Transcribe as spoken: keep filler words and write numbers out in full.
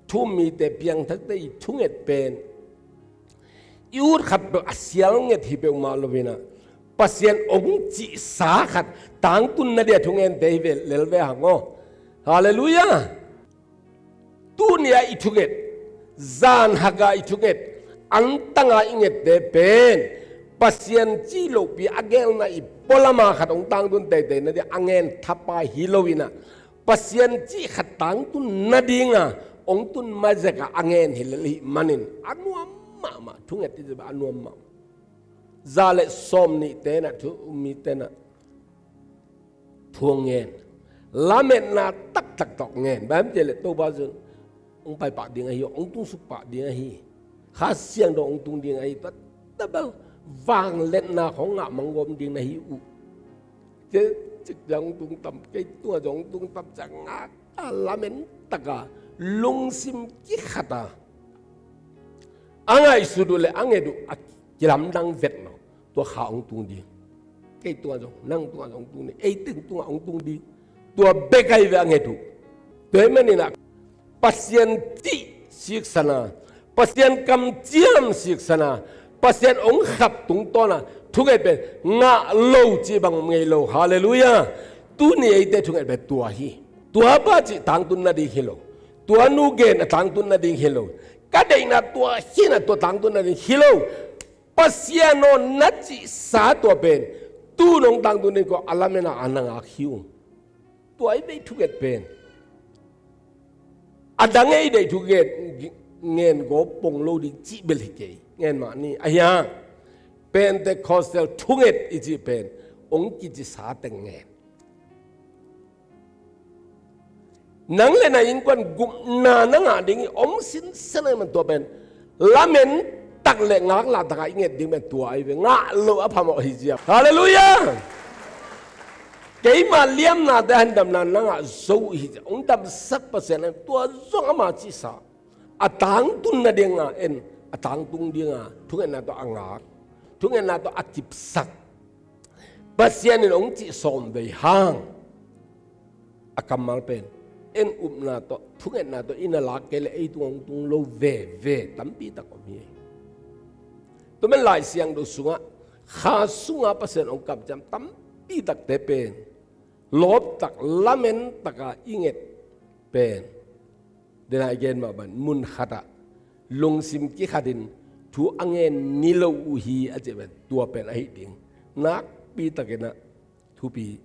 thu um mite piangthakte i thunget pen i ut khat peuh a sial nget hi peuhmah lo-in ah, Pasian hong cihsa khat tangtun nading a thungente hi ve lel ve hang aw. Halleluiah. Tuni-a i thunget, zan hak a i thunget, antang a i ngette pen Pasian cih lohpi a gelna i pualam a khat hong tangtun teitei nading a ngen thapai hi lo-in ah, Pasian cih khat tangtun nading a hong tun ma zek a a ngen hi lel ahih manin a nuam mahmah, thunget i cih pen a nuam mahmah. Za le sawm nihte in ah, thu um mite in ah thu hong ngen. Lametna taktak tawh ngen. Bang hiam cih leh Topa Jesu hong pai pah ding ahi, hong tungsuk pah ding ahi. Kha Siangtho hong tung ding ahi. Tua tabel vangliatna hong ngah manggawm ding na hi uh. Kei cik ciang hong tung tam, kei tungah zong hong tung tam ciang ngak a, lamen tak a, lungsim kikhat a, a ngaihsut uh le a nget uh a kilamdang vet lo. Tua kha hong tung ding. Kei tungah zong, nang tungah zong hong tung ding. Ei teng tungah hong tung ding. Tua bek ahi ve a nget uh. Tua ahih manin ah Pasian cih siksan a, Pasian kamciam siksan a, Pasian hong khap tungtawn a thunget pen ngah lo cih bang ngei lo. Halleluiah. Tuni eite thunget pen tua hi. Tua pa cih tangtun nading hi lo. Tua nu gen a tangtun nading hi lo. Ka deihna tua hi na, tua tangtun nading hi lo. Pasian aw, na cihsa tua pen tu nong tangtun ding ko a lamen a na ngak hi ung. Tua i bei thunget pen a dang ei deih thunget ngen gawp pong lo ding cih bel hi kei. Ngen mah ni. Ahi a, Pentecostal thunget i cih pen hong kicihsa teng ngen. Nang le na innkuan gupna na ngah ding i om sinsen ahih man tua pen lamen tak le ngaklah tak a i nget ding pen tua ahi ve. Ngah loh a phamawh hi ziau. Halleluiah. Keima liamnate a hindamna na ngah zo uh hi ziau. Hong damsak Pasian in tua zong ama cihsa. A tangtun nading a en, a tangtung ding a thungetna tawh a ngak, thungetna tawh a kipsak, Pasian in hong cih sawm vei hang a kammal pen en upna tawh, thungetna tawh i na lak kei leh ei tung hong tung lo veve tampi tak om hi. Tua man Lai Siangtho sungah, kha sungah Pasian hong kamciam tampi takte pen lawp tak, lamen tak a i nget pen, den a i gen mah bang, mun khat ah lungsim kikhat in thu a ngen ni lo uh hi a cih pen tua pen ahi ding nakpi takin ah thupi